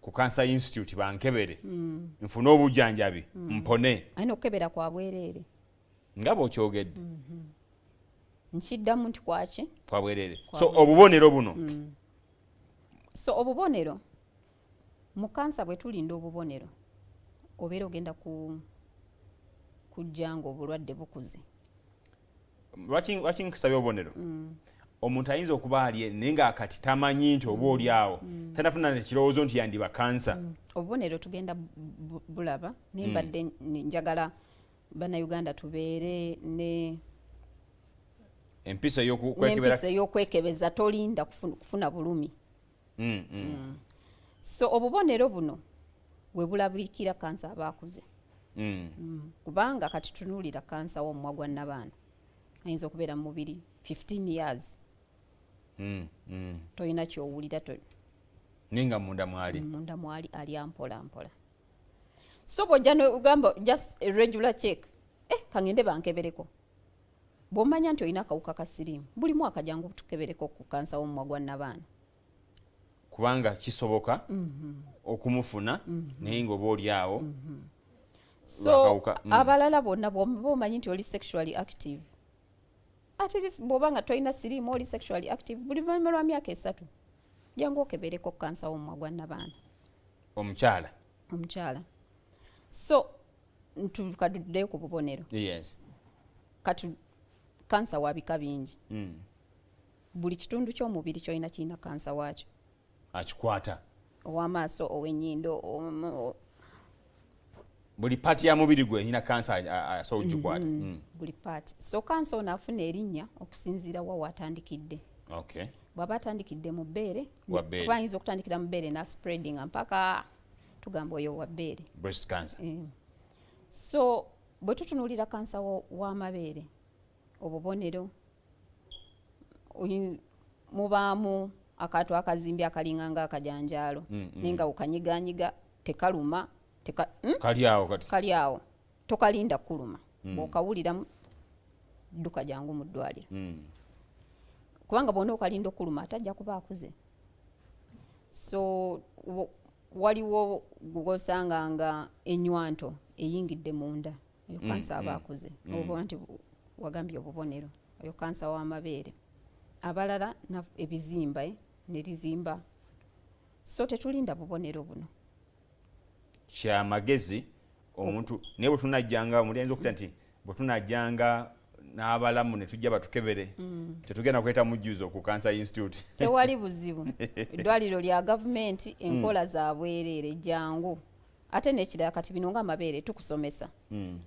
Ku Cancer Institute bankebere, nfune obujjanjabi, mpone. Alina okukebera kwa bwereere. Nga bw'okyogedde. Nkiddamu nti kwaki? Kwa bwereere. So obubonero buno. So obubonero mu kansa, bwe tulinda obubonero, obeera ogenda ku kujja nga obulwadde bukuze. Lwaki nkusabye obubonero? Omuntu ayinza okuba ali naye nga kati tamanyi nti oba oli awo tanafuna nekirowoozo nti yandiba kansa. Obubonero tugenda bulaba, naye mbadde njagala Bannayuganda tubeere ne empisa ey'okwekebera. N'empisa ey'okwekebeza. Tolinda kufuna bulumi. So obubonero buno we bulabikira, kansa aba akuze. Kubanga kati tunuulira kansa w'omumwa gwa nnabaana, ayinza okubeera mu mubiri 15 years, tolina kyowulira. Naye nga munda mwali. Munda mwali, alya mpola mpola. So bwojja nogamba just a regular check, kangende bankebereko, bw'omanya nti olina akawuka ka siriimu, buli mwaka jangu tukebereko ku kansa w'omumwa gwa nnabaana. Kubanga kisoboka okumufuna naye nga oba oli awo So lwakawuka. Abalala bonna, bw'oba omanyi nti oli sexually active, at least bw'oba nga tolina siriimu, oli sexually active, buli luvannyuma lwa myaka 3 jangu okebereko kansa w'omumwa gwa nnabaana. Omukyala. Omukyala. So kaduddeyo ku bubonero. Yes. Kati kansa wa bika bingi. Buli kitundu ky'omubiri kyolina kirina kansa waakyo. Akikwata. Ow'amaaso, ow'ennyindo, Buli part ya mubiri gwe erina kansa asobola ogikwata. Buli part. So kansa ono afuna erinnya okusinziira wa waatandikidde. Bw'aba atandikidde mu bbeere, Wa bbeere. kuba ayinza okutandikira mu bbeere na spreadinga mpaka, tugamba oyo wa bbeere. Breast cancer. So bwe tutunuulira kansa w'amabeere, obubonero mubaamu akantu akazimbi akalinga nga akajanjaalo, naye nga okanyiganyiga tekaluma, teka? Kali awo kati. Kali awo, tokalinda kuluma. Bw'okawuliramu, dduka jangu mu ddwaliro, kubanga bwona okalinda okuluma, ate ajja kuba akuze. So waliwo gwosanga nga enywanto eyingidde munda, oyo kansa aba akuze. Oba nti wagambye obubonero, oyo kansa w'amabeere. Abalala ebizimba, ne lizimba. So tetulinda bubonero buno. Kyamagezi omuntu, naye bwe tunajjanga, omuntu ayinza okutya nti bwe tunajjanga n'abalamu ne tujja batukebere, tetugenda kweta mujjuzo ku Cancer Institute. Tewali buzibu, eddwaliro lya gavumenti, enkola za bwereere, jangu. Ate n'ekirala, kati bino nga amabeere tukusomesa,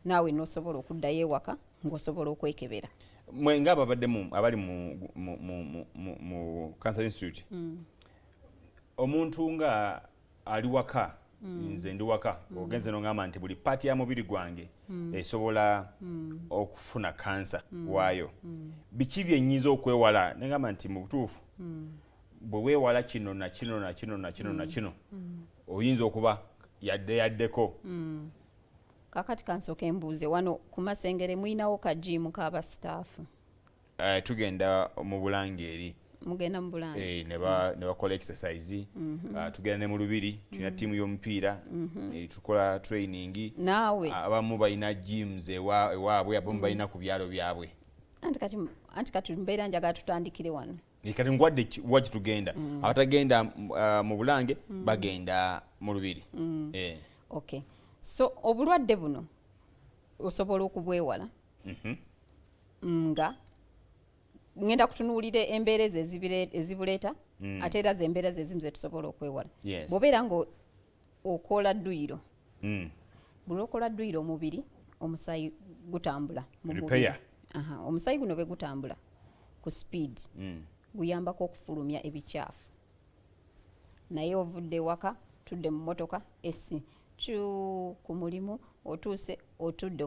naawe n'osobola okuddayo ewaka ng'osobola okwekebera. Mwe nga ababadde abali mu Cancer Institute, omuntu nga ali waka, nze ndi waka, ogenze nongamba nti buli part ya mubiri gwange esobola okufuna kansa waayo, biki byenyinza okwewala negamba nti mu butuufu bwe weewala kino na kino na kino na kino na kino, oyinza okuba yadde yaddeko? Kakati kansooke mbuuze, wano ku Masengere muyinawo ka gym k'aba staff? Tugenda mu Bulange eri. Mugenda mu Bulange? Eh, ne bakola exercise. Tugenda ne mu Lubiri, tulina ttiimu y'omupiira, tukola training. Naawe. Abamu balina gyms ewaabwe, abamu balina ku byalo byabwe. Anti kati mbeera njagala tutandikire wano. Kati nkwadde wa kitugenda. Abatagenda mu Bulange bagenda mu Lubiri. Okay, so obulwadde buno osobola okubwewala nga ngenda kutunuulira embeera ezo ezibuleeta, ate era zembeera zezimu zetusobola okwewala. Bw'obeera nga okola dduyiro, buli lwokola dduyiro, omubiri, omusaayi gutambula mu mubiri. Repair. Aha, omusaayi guno bwe gutambula ku speed, guyambako okufulumya ebikyafu. Naye ovudde ewaka, tudde mu motoka esi cu ku mulimu, otuuse, otudde,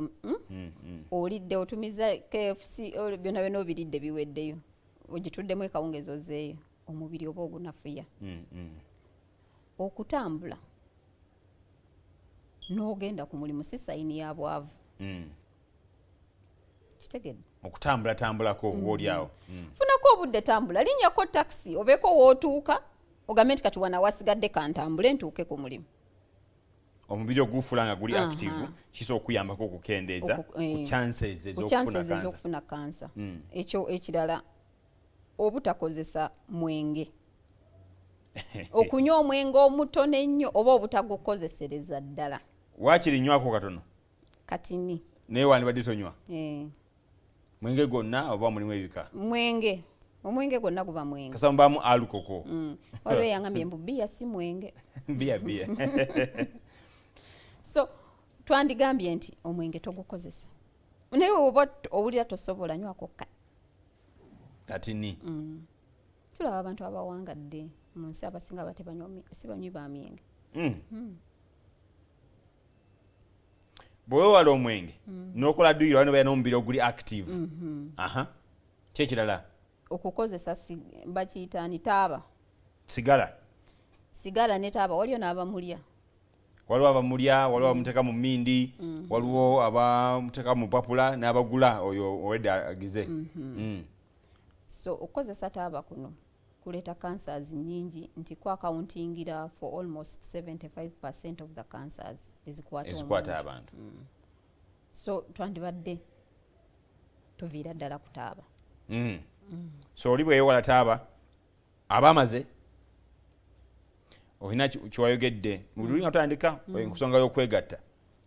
Olidde, otumiza KFC, byonna byonna obiridde, biweddeyo, ogituddemu ekawungeezi, ozeeyo, omubiri oba ogunafuya. Okutambula n'ogenda ku mulimu si sign ya bwavu. Kitegedde? Okutambulatambulako oba oli awo. Funako obudde, tambula, linnyako takisi, obeeko wootuuka. Ogambe nti kati wana wasigadde kantambule ntuuke ku mulimu. Omubiri ogufuula nga guli active kisobola okuyambako okukendeeza ku chances ez'okufuna kansa. Ekyo ekirala, obutakozesa mwenge, okunywa omwenge omutono ennyo oba obutagukozesereza ddala. Waakiri nywako katono. Katini. Naye wandibadde tonywa mwenge gwonna oba mulimu ebika? Mwenge, omwenge gwonna guba mwenge. Kasita mubaamu alcohol. Waliwo eyangambye mbu bbiya si mwenge. Bbiya bbiya. So twandigambye nti omwenge togukozesa, naye oba owulira tosobola, nywako katini. Tulaba abantu abawangadde mu nsi abasinga si banywi ba myenge. Bwewewala omwenge n'okola dduyiro, wano beera n'omubiri oguli active. Aha, kyekirala. Okukozesa bakiyita ni taaba. Sigala. Sigala ne taaba, waliyo n'abamulya. Waliwo abamulya, waliwo abamuteeka mu mmindi, waliwo abamuteeka mu papula n'abagula oyo owedde agize. So okukozesa taaba kuno kuleeta cancers nyingi, nti kwaccountingira for almost 75% of the cancers ezikwata ezikwata abantu. So twandibadde tuviira ddala ku taaba. So oli bweyewala taaba aba amaze. Olina kyewayogedde mu nga tutandika ensonga y'okwegatta.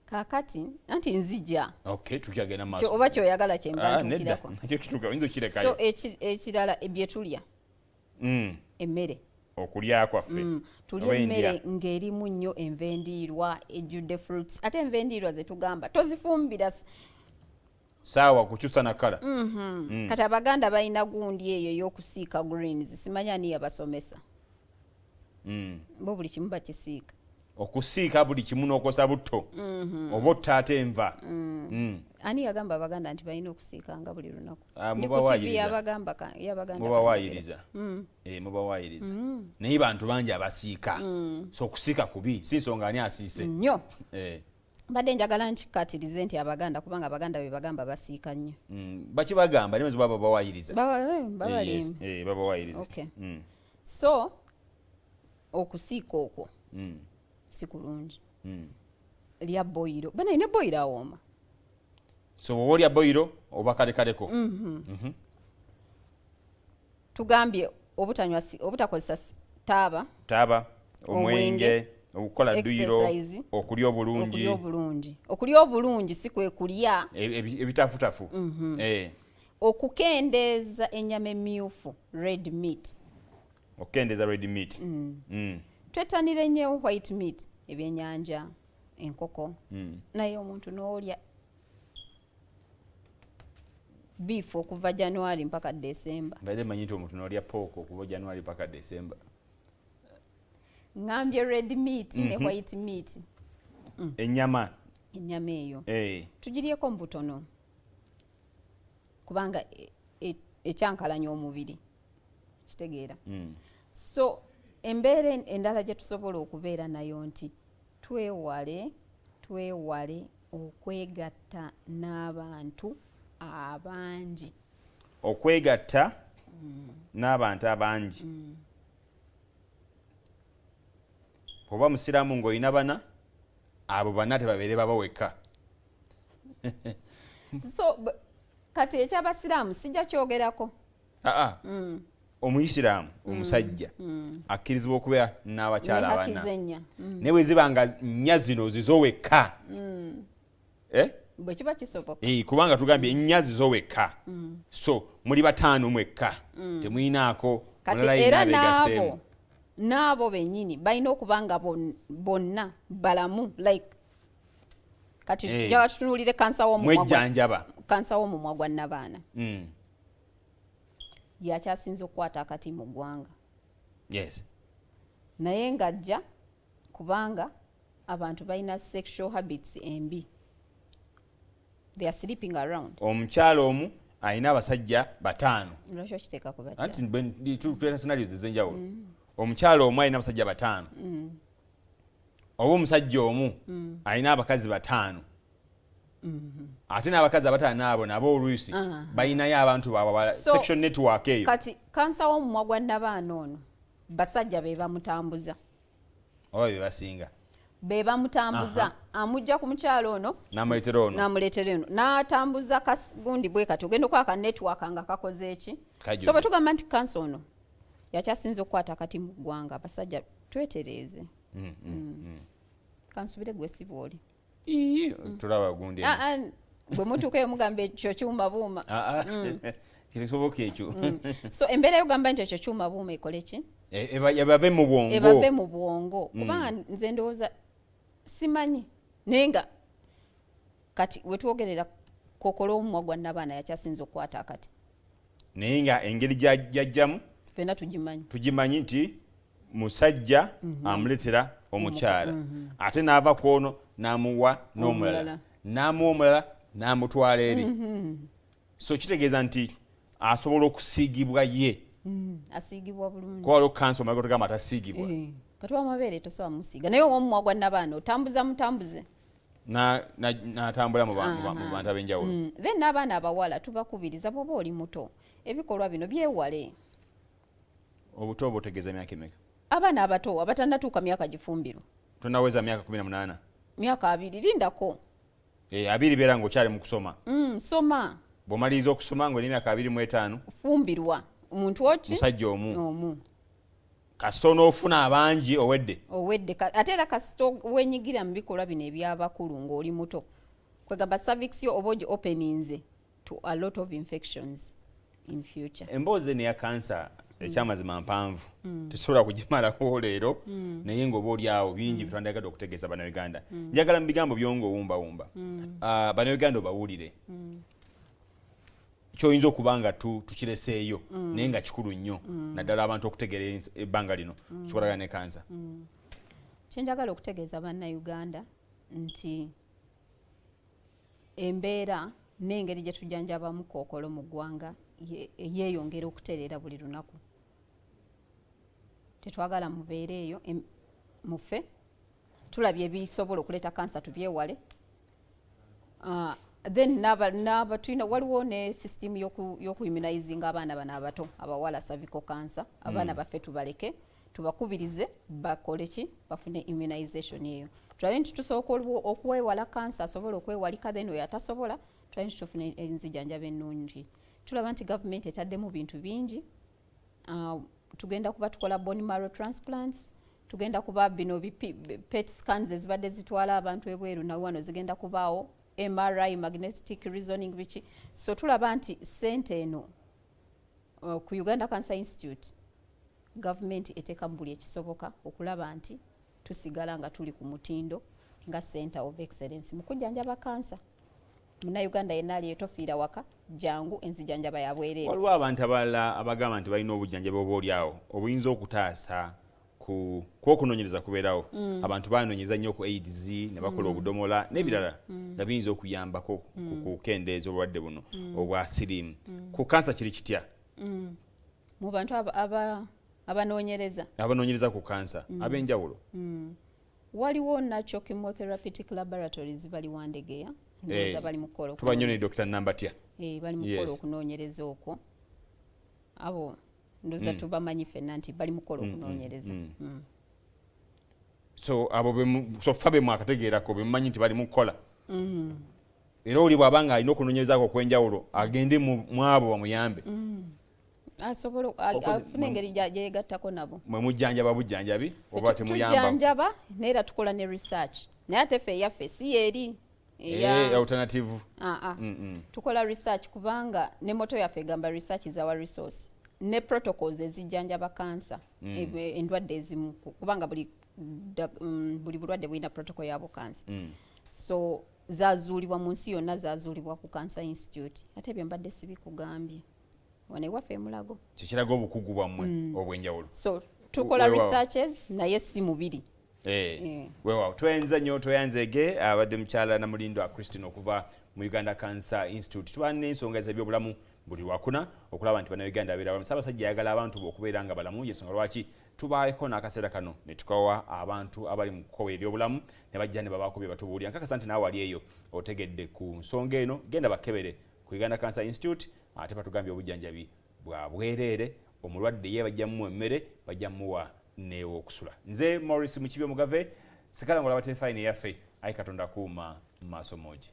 Kaakati anti nzija. Okay, tukyagenda mu maaso. Oba kyoyagala kyemba Ah, nedda. ntuukirako. Nakyo kituuka, oyinza okirekayo. So ekirala bye tulya, emmere. Okulya kwaffe. Tulya Oba endya. emmere ng'erimu nnyo enva endiirwa, ejjudde fruits. Ate enva endiirwa zetugamba tozifumbira Saawa kukyusa nakala. Kati Abaganda balina gundi eyo ey'okusiika greens, simanya ani yabasomesa. Bo buli kimu bakisiika. Okusiika buli kimu n'okosa butto oba otta ate enva. Ani yagamba Abaganda nti balina okusiikanga buli lunaku? Ah, Ndi ku TV. Mubawaayiriza. Yabaganda. Mubawaayiriza. Mubawaayiriza, naye bantu bangi abasiika, so okusiika kubi, si nsonga ani asiise. Nnyo. Mbadde njagala nkikkaatirize nti Abaganda, kubanga Abaganda be bagamba basiika nnyo. Bakibagamba naye baba bawaayiriza. Babalimu. Babawaayiriza. Okay. So okusiika okwo si kulungi. Lya boil bana, ine boil awooma. So bw'oba olya boil oba kalekaleko. Tugambye obutanywa obutakozesa taaba. Taaba, omwenge, Omwenge, okukola dduyiro, exercise, okulya obulungi. Okulya obulungi. Okulya obulungi si kwe kulya ebitafutafu. Okukendeeza ennyama emyufu, red meat. Okukendeeza red meat. Twettanire nnyo white meat, ebyennyanja, enkoko, naye omuntu n'olya beef okuva January mpaka December. Mbadde manyi nti omuntu n'olya pork okuva January paka December. Ŋŋambye red meat ne white meat. Ennyama. Ennyama eyo tugiryeko mu butono, kubanga ekyankalanya omubiri, kitegeera? So embeera endala gye tusobola okubeera nayo nti twewale okwegatta n'abantu abangi. Okwegatta n'abantu abangi. Oba musiraamu ng'olina bana, abo bana tebabeere baba wekka. So kati ekyabasiraamu sijja kyogerako. Aa, omuyisiraamu omusajja akkirizibwa okubeera n'abakyala Ne bana. haki ennya. Naye bwe ziba nga nnya zino zizo wekka. Eh? Bwe kiba kisoboka. Kubanga tugambye ennya zizo wekka, so muli bataano mwekka, temuyinaako Kati mulala yenna era abeegasseemu. N'abo bennyini balina okuba nga bonna balamu, like kati njagala tutunuulire kansa w'omumwa Mwejjanjaba. Kansa w'omumwa gwa nnabaana yakyasinze okukwata akati mu ggwanga. Naye ng'ajja kubanga abantu balina sexual habits embi, they are sleeping around. Omukyala omu alina abasajja bataano. Lwaki okiteeka ku bakyala? Anti tuleeta scenarios ez'enjawulo. Omukyala omu alina abasajja bataano, oba omusajja omu alina abakazi bataano, ate n'abakazi abataano abo nabo oluusi balinayo abantu baabwe So, section network eyo. Kati kansa w'omumwa gwa nnabaana ono Basajja be bamutambuza. Oba be basinga. Be bamutambuza. Amujja ku mukyalo ono, n'amuleetera ono, n'amuleetera eno, n'atambuza gundi bwe kati ogenda okwaka network nga kakoze eki. So bwe tugamba nti kansa ono yakyasinze okukwata kati mu ggwanga, abasajja twetereeze. Kansubire gwe si bw'oli. Tulaba gundi. Bwe mutuukayo mugamba ekyo kyuma buuma. Kisoboka ekyo. So embeera yogamba nti ekyo kyuma buuma ekole ki? Ebave mu bwongo. Ebave mu bwongo. Kubanga nze ndowooza simanyi naye nga kati wetwogerera kookolo omumwa gwa nnabaana yakyasinze okukwata akati. Naye nga engeri gyajjamu ffenna tugimanyi. Tugimanyi nti musajja amuleetera omukyala, ate n'ava ku ono n'amuwa n'omulala, n'amuwa omulala n'amutwala eri. So kitegeeza nti asobola okusiigibwa ye. Asiigibwa bulungi. Kuba waliwo kansa omulala gw'otugamba atasiigibwa. Kati w'amabeere tosobola musiiga, naye ow'omumwa gwa nnabaana otambuza mutambuze. N'atambula mu bantu ab'enjawulo. Then n'abaana abawala tubakubiriza, bw'oba oli muto ebikolwa bino byewale. Obuto obwo otegeeza myaka emeka? Abaana abato abatannatuuka myaka gifumbiro. Tonaweza myaka 18? Myaka 20 lindako. 20 beera ng'okyali mu kusoma. Soma. Bw'omaliriza okusoma ng'olina emyaka 25. Fumbirwa. Omuntu oki? Musajja omu. Omu. Kasita onoofuna abangi owedde. Owedde. Ate era kasita wenyigira mu bikolwa bino eby'abakulu ng'oli muto. Kwegamba cervix yo oba ogi openinze to a lot of infections in future. Emboozi eno eya kansa ekyamazima mpanvu, tesobola kugimalako leero, naye ng'oba oli awo bingi byetwandyagadde okutegeeza Bannayuganda. Njagala mu bigambo byo ng'owumbawumba, Bannayuganda obawulire kyoyinza okuba nga tukireseeyo, naye nga kikulu nnyo, naddala abantu okutegeera ebbanga lino kikolagana ne kansa. Kyenjagala okutegeeza Bannayuganda nti embeera n'engeri gye tujjanjabamu kookolo mu ggwanga yeeyongera okutereera buli lunaku. Tetwagala mubeere eyo mufe, tulabye ebisobola okuleeta kansa tubyewale. Then naba tulina waliwo ne system y'okuimmunizinga abaana bano abato abawala cervical cancer. Abaana baffe tubaleke, tubakubirize bakole ki, bafune immunization eyo. Tulabe nti tusobola okwewala kansa, asobola okwewalika, then oyo atasobola tulabe nti tufune enzijanjaba ennungi. Tulaba nti gavumenti etaddemu bintu bingi. Tugenda kuba tukola bone marrow transplants, tugenda kuba bino PET scans ezibadde zitwala abantu ebweru nawe wano zigenda kubaawo, MRI, magnetic reasoning biki. So tulaba nti ssente eno ku Uganda Cancer Institute gavumenti eteekamu buli ekisoboka okulaba nti tusigala nga tuli ku mutindo nga center of excellence mu kujjanjaba kansa. Munnayuganda yenna aliyo tofiira waka, jangu enzijanjaba ya bwereere. Waliwo abantu abalala abagamba nti balina obujjanjabi oba oli awo obuyinza okutaasa ku okunoonyereza kubeerawo. Abantu banoonyereza nnyo ku AIDS ne bakola obudomola n'ebirala nga biyinza okuyambako ku kukendeeza obulwadde buno obwa siriimu. Ku kansa kiri kitya? Mu bantu abanoonyereza. Abanoonyereza ku kansa ab'enjawulo. Waliwo nakyo chemotherapeutic laboratories bali Wandegeya, ndowooza bali mu kukola Tuba nnyo ne Dr. Nambatya. Bali mu kukola okunoonyereza okwo. Abo ndowooza tubamanyi ffenna nti bali mu kukola okunoonyereza. So abo so ffa be mwakategeerako be mumanyi nti bali mu kukola. Era oli bw'aba nga alina okunoonyerezaako okw'enjawulo agende mu abo bamuyambe. Asobola afune engeri gyeyegattako nabo. Mwe mujjanjaba bujjanjabi oba temuyamba? Tujjanjaba naye era tukola ne research. Naye ate ffe eyaffe si yeeri. Alternative. Tukola research kubanga ne motto yaffe egamba research is our resource. Ne protocols ezijjanjaba kansa, endwadde ezimu, kubanga buli bulwadde bulina protocol yabwo kansa. So zazuulibwa mu nsi yonna, zazuulibwa ku Cancer Institute. Ate ebyo mbadde sibikugambye. Wano ewaffe e Mulago. Kikiraga obukugu bwammwe obw'enjawulo. So tukola researches naye si mubiri. Weewaawo tweyanza nnyo, tweyanzeege abadde mukyala Namulindwa Christine okuva mu Uganda Cancer Institute. Tuba n'ensonga ez'ebyobulamu buli lwakuna okulaba nti Bannayuganda abeera balamu. Ssaabasajja ayagala abantu be okubeera nga balamu, y'ensonga lwaki tubaako n'akaseera kano ne tukawa abantu abali mu kkowe ery'obulamu ne bajja ne babaako bye batubuulira. Nkakasa nti naawe ali eyo otegedde ku nsonga eno, genda bakebere ku Uganda Cancer Institute, ate batugambye obujjanjabi bwa bwereere. Omulwadde ye bajja mumuwa emmere, bajja muwa newokusula. Nze Maurice Mukibi Omugave, sikala ngolaba Terefayina eyaffe. Ayi Katonda kuuma mu maaso moogi.